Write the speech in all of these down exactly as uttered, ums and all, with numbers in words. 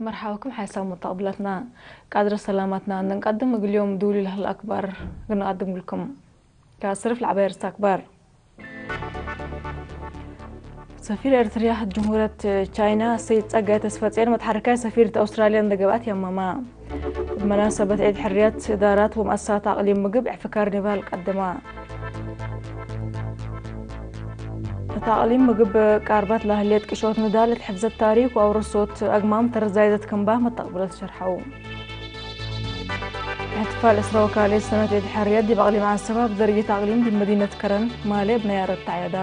መርሐባ ብኩም ሓይሳም ሙተቅብለትና፣ ቃድረ ሰላማትና እንዴ እንቀድም እግል ዮም ዱሊ ለህለ አክባር እንዴ እንቀድም እግልኩም። ከአስርፍ ለዐባይ ርእሰ አክባር። ሰፊር ኤርትርያ እት ጅምሁርየት ቻይና ሰይድ ጸጋይ ተስፈጽዮን መትሐረካይ ሰፊር እት አውስትራልያ እንዴ ገብአ ተየመመ። እብ መናሰበት ዒድ ሕርየት እዳራት ወመአሰሳት አቅሊም ምግብ ዕፍ ካርኒቫል ቀደመ። እት አቅሊም ምግብ ቃርበት ለህሌት ቅሾት ንዳል እት ሕፍዘት ታሪክ ወአውርሶት አግማም ተረት ዛይደት ክምባ መተቅብለት ሸርሐው። እሕትፋል ዕስራ ወካልኤ ሰነት ዒድ ሕርየት ዲብ አቅሊም ዐንሰበ እብ ደረጀት አቅሊም ዲብ መዲነት ከረን ማሌ እብ ነያረት ተዐየደ።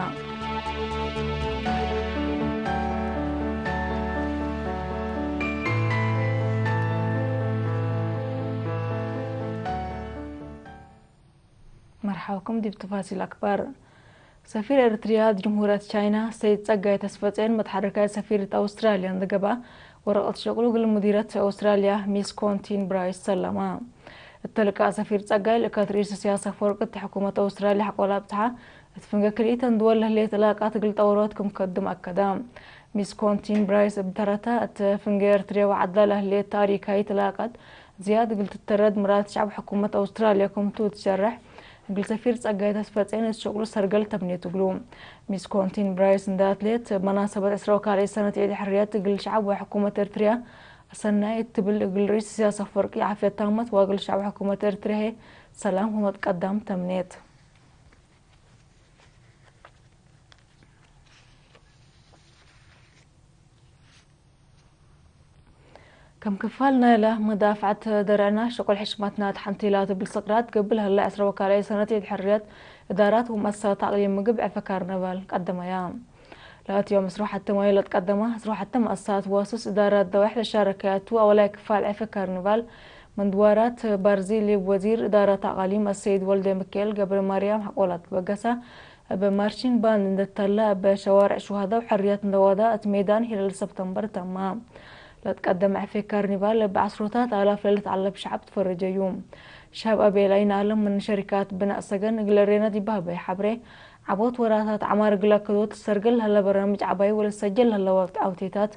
መርሐብኩም ዲብ ተፋሲል አክባር። ሰፊር ኤርትርያ እት ጅምሁርየት ቻይና ሰይድ ጸጋይ ተስፈጽዮን መትሐረካይ ሰፊር እት አውስትራልያ እንዴ ገብአ ወረቀት ሸቅሉ እግል ሙዲረት አውስትራልያ ሚስ ኮንቲን ብራይስ ሰለመ። እተ ልቃእ ሰፊር ጸጋይ ልእከት ርኢስ ኢሰያስ አፈወርቂ እት ሕኩመት አውስትራልያ ሐቆ ለአብጽሐ፣ እት ፍንጌ ክልኢተን ድወል ለህሌት ዕላቃት እግል ጠውሮት ክም ከድም አከደ። ሚስ ኮንቲን ብራይስ እብ ተረተ፣ እት ፍንጌ ኤርትርየ ወዐድላ ለህሌት ታሪካይት ዕላቃት ዝያድ እግል ትተረድ ምራድ ሸዕብ ሕኩመት አውስትራልያ ክምቱ ትሸርሕ፣ እግል ሰፊር ጸጋይ ተስፈጽዮን እት ሸቅሉ ሰርገል ተምኔት እግሉ። ሚስ ኮንቲን ብራይስ እንዴ አትሌት፣ እብ መናሰበት ዕስራ ወካልኤ ሰነት ዒድ ሕርየት እግል ሸዕብ ወሕኩመት ኤርትርያ አሰናይ እት ትብል፣ እግል ርኢስ ኢሰያስ አፈወርቂ ዓፍየት ታመት ወእግል ሸዕብ ሕኩመት ኤርትርያ ህዬ ሰላም ወመትቀዳም ተምኔት። ክም ክፋል ናይለ መዳፍዐት ደርዕና፣ ሽቁል ሕሽመትና ተሐንቴላ ትብል ስቅራት ገብእ ለህለ ዕስራ ወካልኤ ሰነት ዒድ ሕርየት እዳራት ወመአሰሳት አቅሊም ምግብ ዕፍ ካርነቫል ቀደመያ። ለአትዮም ዕስራ ወሐቴ ማዩ ለትቀደመ ዕስራ ወሐቴ መአሰሳት ዋሱስ እዳራት ደዋሕት ለሻረከያቱ አወላይ ክፋል ዕፍ ካርኒቫል፣ ምን ድዋራት ባርዚ ዲብ ወዚር እዳራት አቃሊም አሰይድ ወልደ ሚካኤል ገብረማርያም ሐቆ ለትበገሰ፣ እብ ማርቺን ባንድ እንዴ ተለ፣ እብ ሸዋርዕ ሹሀዳእ ወሕርየት እንዴ ወደ፣ እት ሜዳን ሂለል ሰብተምበር ተመ። ለትቀደመ ዕፌ ካርኒቫል እብ ዐስሮታት አላፍ ለልትዐለብ ሸዐብ ትፈረጀዩ። ሸባብ አቤል አይናለም ምን ሸሪካት ብናእ ሰገን እግል ሬና ዲብ በህበየ ሐብሬ፣ ዐቦት ወራታት ዐማር እግል አከዶት ሰርገል ለህለ በርናምጅ ዐባይ ወለሰጀል ለህለ ወቅት አውቴታት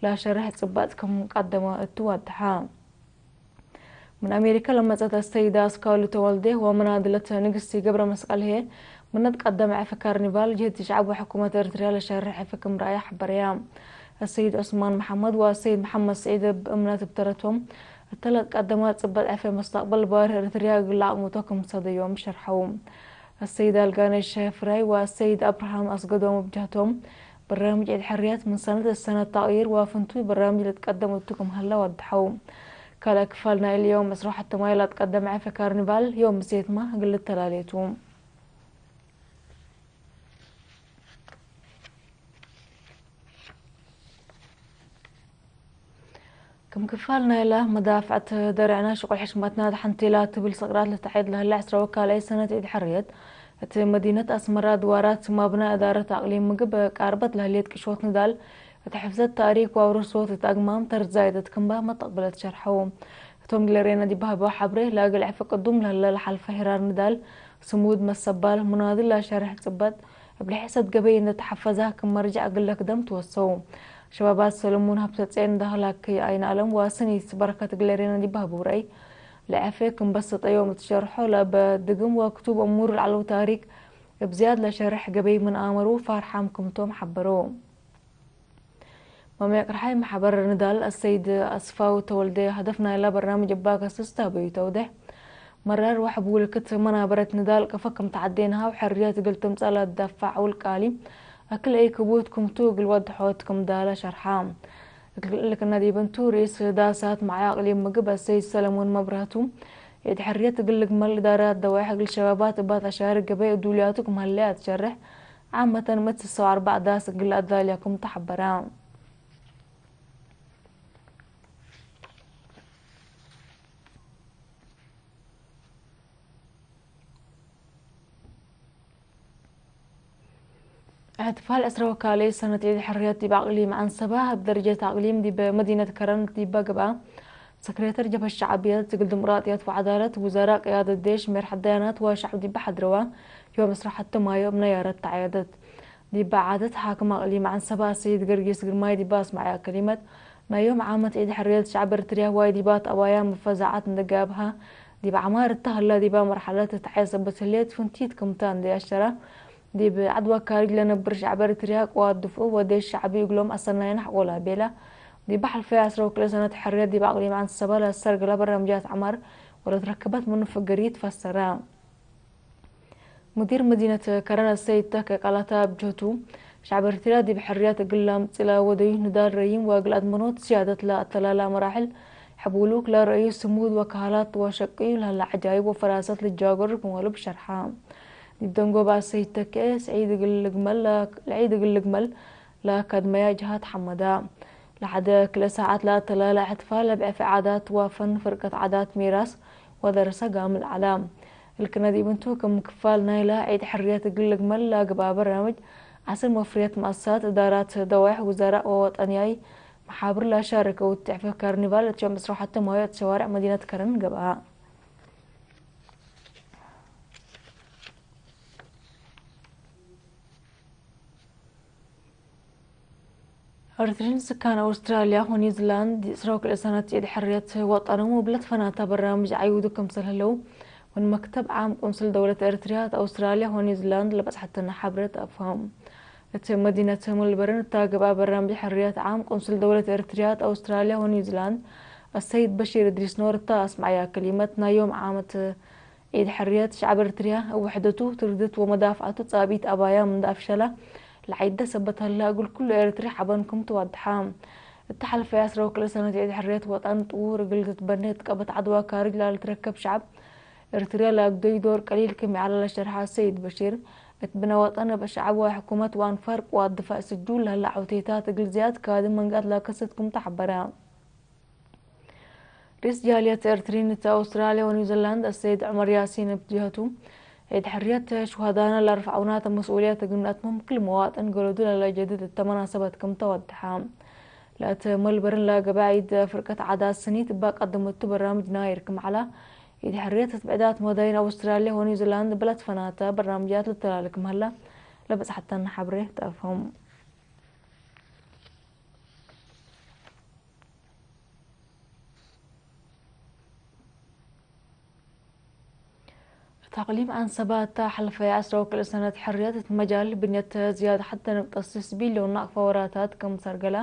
ለሸርሕ ጽባጥ ክም ቀደመ እቱ ወደሐ። ምን አሜሪከ ለመጸት አሰይደ አስካሉ ተወልዴ ወመናድለት ንግስቲ ገብረ መስቀል ህዬ፣ ምን ትቀደመ ዕፍ ካርኒቫል ጅህት ሸዐብ ወሕኩመት ኤርትርያ ለሸርሕ ዕፍ ክም ረአየ ሐበረየ። አሰይድ ዑስማን መሐመድ ወአሰይድ መሐመድ ስዒድ እብ እምነት እብ ተረቶም፣ እተ ለትቀደመ ጽበጥ ዕፍ መስተቅበል ባርህ ኤርትርያ እግል ለአቅምቶ ክም ሰደዮም ሸርሐው። አሰይድ አልጋነሽ ፍራይ ወአሰይድ አብርሃም አስገዶም እብ ጀህቶም፣ በርናምጅ ዒድ ሕርየት ምን ሰነት እሰነት ተቅይር ወፍንቱይ በርናምጅ ልትቀደም እቱ ክም ሀለ ወደሐው። ካልእ ክፋል ናይለ ዮም ዕስራ ወሐቴ ማይ ለትቀደም ዕፍ ካርኒቫል ዮም ምሴትመ እግል ልተላሌ ቱ። ክም ክፋል ናይለ መዳፍዐት ደርዕነ ሽቁል ሕሽመትና ተሐንቴላ ትብል ስቅራት ለተዐየድ ለህለ ዕስራ ወካልኣይ ሰነት ዒድ ሕርየት፣ እት መዲነት አስመራ ድዋራት ማብና እዳረት አቅሊም ምግብ ቃርበት ለህሌት ቅሾት ንዳል፣ እት ሕፍዘት ታሪክ ወአውርሶት እት አግማም ተርዛይደት ክምባ መተቅብለት ሸርሐው። እቶም ግለሬነ ዲብ ሀበው ሐብሬ፣ ለእግል ዕፍ ቅዱም ለህለ ለሐልፈ ሄራር ንዳል፣ ስሙድ መሰባል፣ ሙናድል ለሸርሕ ጽበጥ፣ እብ ለሐሰት ገበይ እንዴ ተሐፈዘ ክም መርጀዕ እግል ለክደም ትወሰው። ሸባባት ሰለሙን ሀብተጼን፣ ዳህላክ አይን አለም ወስኒት በረከት እግል ሬነ ዲብ ሀበው ረአይ፣ ለዐፌ ክም በሰጠዮም እት ሸርሖ፣ ለእበ ድግም ወክቱብ እሙር ለዐለው ታሪክ እብ ዝያድ ለሸርሕ ገበይ ምን አመሩ ፋርሓም ክምቶም ሐበሮ። መምየቅ ረሓይ መሕበር ንዳል አሰይድ አስፋው ተወልደ፣ ሀደፍ ናይላ በርናምጅ እባ ከስስ ተህበዩ ተውዴሕ። መራር ወሕቡልክት መናበረት ንዳል ቀፈ ክም ተዐዴናሃ ወሕርየት እግል ትምጸእ ለትደፋዕ ውልቃሊ አክል አይ ክቡት ክምቱ እግል ወድሖት ክም ዳለ ሸርሓ። እግል እልክነ ዲብ እንቱ፣ ርኢስ ዳሳት መዓይ አቅሊም ምግብ አሰይድ ሰለሙን መብራህቱ፣ ዒድ ሕርየት እግል ልግመል እዳራት ደዋይሕ እግል ሸባባት እባ ተሻርክ ገበይ እዱልያቱ ክም ሀለየ አትሸርሕ። ዓመተን ምእት ስሰ ወአርበዕ ዳስ እግል አዳልያኩም ተሐበረ። እሕትፋል ዕስራ ወካልኣይ ሰነት ዒድ ሕርየት ዲብ አቅሊም ዐንሰበ፣ እብ ደረጀት አቅሊም ዲብ መዲነት ከረን ዲበ ገብአ፣ ሰክሬተር ጀብሀት ሸዕብየት እግል ዲሙቅራጥየት ወዐዳለት፣ ውዘራእ ቅያደት ዴሽ፣ ሜርሐት ደያናት ወሸዕብ ዲበ ሐድረወ፣ ዮም ዕስራ ሐቴ ማዮ እብ ነያረት ተዐየደት። ዲበ ዓደት፣ ሓክም አቅሊም ዐንሰበ አሰይድ ገርጊስ ግርማይ ዲበ አስመዐየ ከሊመት፣ ናይ ዮም ዓመት ዒድ ሕርየት ሸዕብ ኤርትርያ ዋይ ዲባት አባያ መፈዛዓት እንዴ ጋብሃ፣ ዲብ ዐማር እተ ሀላ ዲባ መርሐለት እት ሐይ ሰበት ህሌት ፍንቲት ክምታ እንዴ አሸራ፣ ዲብ ዐድዋ ካርጅ ለነብር ሸዕብ ኤርትርያ ቅዋት ድፍዑ ወዴሽ ሸዕቢ እግሎም አሰናይን ሐቆላ ቤላ። ዲብ ሐልፈየ ዐስረ ወክልኤ ሰነት ሕርየት ዲብ አቅሊም ዐንሰባ ለአሰርገላ በርናምጃት ዐማር ወለትረከበት ምኑ ፍግር ይትፈሰራ። ሙዲር መዲነት ከረን አሰይድ ተኬ ቃላታ እብ ጀህቱ፣ ሸዕብ ኤርትርያ ዲብ ሕርያት እግል ለአምጽእ ለወደዩ ንዳል ረዪም ወእግል አድመኖት ስያደት ለአተላላ መራሕል ሕቡሉክ ለረአዩ ስሙድ ወከሃላት ወሸቅዩ ለህለ ዐጃይብ ወፈራሰት ልጃጎር ክም ወልብ ሸርሐ። ዲብ ደንጎባ አሰይድ ተኬ፣ ስዒድ እግል ልግመል፣ ለዒድ እግል ልግመል ለአካድመያ ጅሃት ሐመዳ። ለሐደ ክልኤ ሳዐት ለአተላለ እሕትፋል ለብዕፊ ዓዳት ወፈን ፍርቀት ዓዳት ሚራስ ወደርሰ ጋምል ዐለ። እልክነ ዲብ እንቱ ክም ክፋል ናይለ ዒድ ሕርየት እግል ልግመል ለአግብአ በርናምጅ ዐስር መፍርየት መአሰሳት፣ እዳራት ደዋይሕ፣ ውዘራእ ወወጠንያይ መሓብር ለአሻረከው እት ቴዕፈ ካርኒቫል እት ዮም ዕስራ ወሐተ ማዮ እት ሸዋርዕ መዲነት ከረን ገብአ። ኤርትሪን ስካን አውስትራልያ ወኒውዚላንድ ዕስራ ወክልኤ ሰነት ዒድ ሕርየት ወጠኖም እብ ለትፈናተ በርናምጅ ዐዩዱ ክምሰል ህለው ምን መክተብ ዓም ቁንስል ደውለት ኤርትርያ እት አውስትራልያ ወኒውዚላንድ ለበጽሐተነ ሐብሬ ተአፍሀም። እት መዲነት ሜልበርን እተ ገብአ በርናምጅ ሕርየት ዓም ቁንስል ደውለት ኤርትርያ እት አውስትራልያ ወኒውዚላንድ አሰይድ በሺር እድሪስ ኖር እተ አስመዐያ ክሊመት፣ ናይ ዮም ዓመት ዒድ ሕርየት ሸዕብ ኤርትርያ እብ ውሕደቱ፣ ትርድት ወመዳፍዐቱ ጻብኢት አባያም እንዴ አፍሸለ ለዐይደ ሰበት ሀለ፣ እግል ኩሉ ኤርትሪ ሐበን ክም ትወድሐ። እተ ሐልፈየ ዐስረ ወክልኤ ሰነት ዒድ ሕርየት ወጠን ጥዉር እግል ትትበኔ እት ቀበት ዐድዋ ካርጅ ለልትረከብ ሸዕብ ኤርትርያ ለአግደዩ ዶር ቀሊል ክም ይዐለ ለሸርሐ ሰይድ በሺር፣ እት ብነ ወጠን እብ ሸዕብ ወሕኩመት ወአንፋር ቅዋት ድፋዕ ስጁል ለህለ ዐውቴታት እግል ዝያድ ካድም መንገአት ለከስት ክም ተሐበረ። ርኢስ ጃልየት ኤርትሪን እት አውስትራልያ ወኒውዚላንድ አሰይድ ዑመር ያሲን እብ ጀህቱ፣ ዒድ ሕርየት ሹሀዳነ ለአርፈዐውናተ መስኡልየት እግል ነአትምም ክል መዋጥን ገለዱ ለለጀድድ እተ መናሰበት ክም ተወድሐ። ለእት ሜልበርን ለገብአ ዒድ ፍርቀት ዓዳት ስኒት እበ ቀደመቱ በርናምጅ ናይር ክም ዐለ፣ ዒድ ሕርየት እት ብዕዳት መዳይን አውስትራልያ ወኒውዚላንድ እብ ለትፈናተ በርናምጃት ልተላለ ክም ሀለ ለበጽሐተነ ሐብሬ ተአፍሀም። እት አቅሊም ዐንሰባ እተ ሐልፈየ ዐስረ ወክልኤ ሰነት ሕርየት እት መጃል ብንየት ዝያድ ሐቴ ነጥብ ስስ ቢልዮን ናቅፈ ወራታት ክም ሰርገለ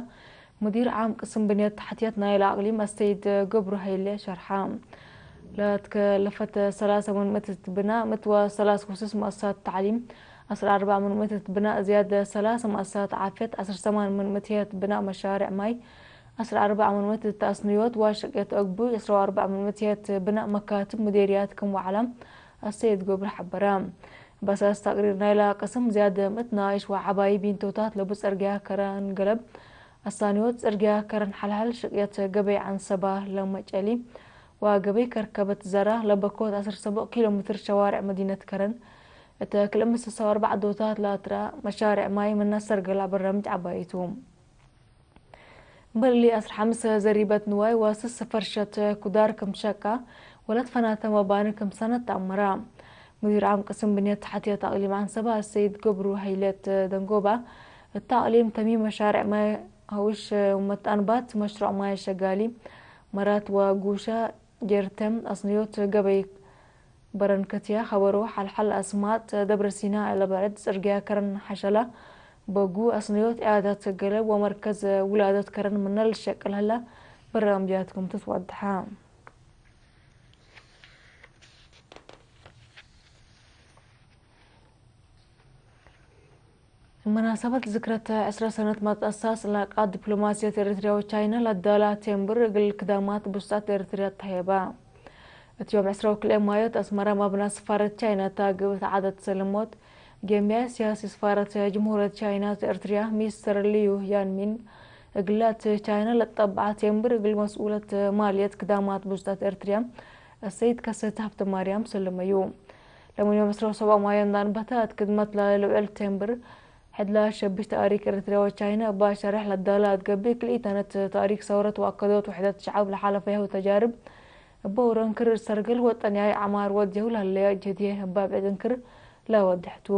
ሙዲር ዓም ቅስም ብንየት ተሕትየት ናይለ አቅሊም አሰይድ ገብሩ ሀይሌ ሸርሐ። ለትከለፈት ሰላሰ ምን ምእት እት ብናእ ምእት ወሰላስ ወስስ መአሰሳት ተዕሊም፣ ዐስር አርበዕ ምን ምእት እት ብናእ ዝያድ ሰላሰ መአሰሳት ዓፍየት፣ ዐስር ሰማን ምን ምእት ህይ እት ብናእ መሻሬዕ ማይ፣ ዐስር አርበዕ ምን ምእት እት አስንዮት ወሸቅየት አግቡይ፣ ዐስር ወአርበዕ ምን ምእት ህይ እት ብናእ መካትብ ሙዴርያት ክም ወዐለ አሰይድ ገብሩ ሐበረ። በሳስ ተቅሪር ናይለ ቅስም ዝያድ ምእት ናይሽ ወዐባይ ቢንቶታት ለቡ ጽርግያ ከረን ገለብ፣ አሳንዮት ጽርግያ ከረን ሐልሐል፣ ሽቅየት ገበይ ዐንሰባ ለመጨሊ ወገበይ ከርከበት ዘራ ለበኮት ዐስር ሰቦዕ ኪሎ ሜትር ሸዋርዕ መዲነት ከረን እተ ክልኤ ምእት ስሳ ወአርበዕ ዶታት ለአትረአ መሻሬዕ ማይ ምነ ሰርገላ በርናምጅ ዐባይ ቱ። እምበል እሊ አስር ሐምስ ዘሪበት ንዋይ ወስስ ፈርሸት ኩዳር ክም ትሸቃ ወለትፈናተ መባኒ ክም ሰነት ተአመራ። ሙዲር ዓም ቅስም ብንየት ተሕትየት አቅሊም ዐንሰባ አሰይድ ገብሩ ሀይለት ደንጎባ፣ እተ አቅሊም ተሚም መሻሬዕ ማይ ሐውሽ ወመትአንባት፣ መሽሩዕ ማይ ሸጋሊ መራት ወጉሻ ጀርተም፣ አስንዮት ገበይ በረንከትያ፣ ኸበሮ ሐልሐል አስማጥ፣ ደብረሲና ለበዕድ ጽርግያ ከረን ሐሸላ በጉ፣ አስንዮት ዕያዳት ገለብ ወመርከዝ ውላደት ከረን ምነ ልሸቅል ህለ በርናምጃት ክም ትትወድሐ። መናሰበት ዝክረት ዕስረ ሰነት መትአሳስ ዕላቃት ዲፕሎማስየት ኤረትርያ ወቻይና ለአዳላ ቴምብር እግል ክዳማት ቡስጣት ኤረትርያ ተሀየበ። እት ዮም ዕስረ ወክልኤ ማዮ እት አስመረ መብና ስፋረት ቻይና እተ ግብእት ዐደት ሰለሞት ጌምያይ ሲያሲ ስፋረት ጅምሁርየት ቻይና እት ኤረትርያ ሚስተር ሊዩ ያንሚን እግለ እት ቻይና ለትጠበዐ ቴምብር እግል መስኡለት ማልየት ክዳማት ቡስጣት ኤረትርያ አሰይድ ከሰተ ሀብተማርያም ሰለመዩ። ለምን ዮም ዕስራ ወሰብዓ ማዮ እንደ አንበተ እት ክድመት ለልውዕል ቴምብር ሕድ ለአሸብሽ ተእሪክ ኤረትርያ ወቻይና እበ ሸሬሕ ለዳለ አትገብእ ክልኢተነት ተእሪክ ሰውረት ወአከዶት ውሕደት ሸዐብ ለሓለፈያሁ ተጃርብ እበ ውረ እንክር ሰርግል ወጠንያይ ዐማር ወድየሁ ለህለየ ጅህድዬ እበ ብዕድ እንክር ለወድሕቱ።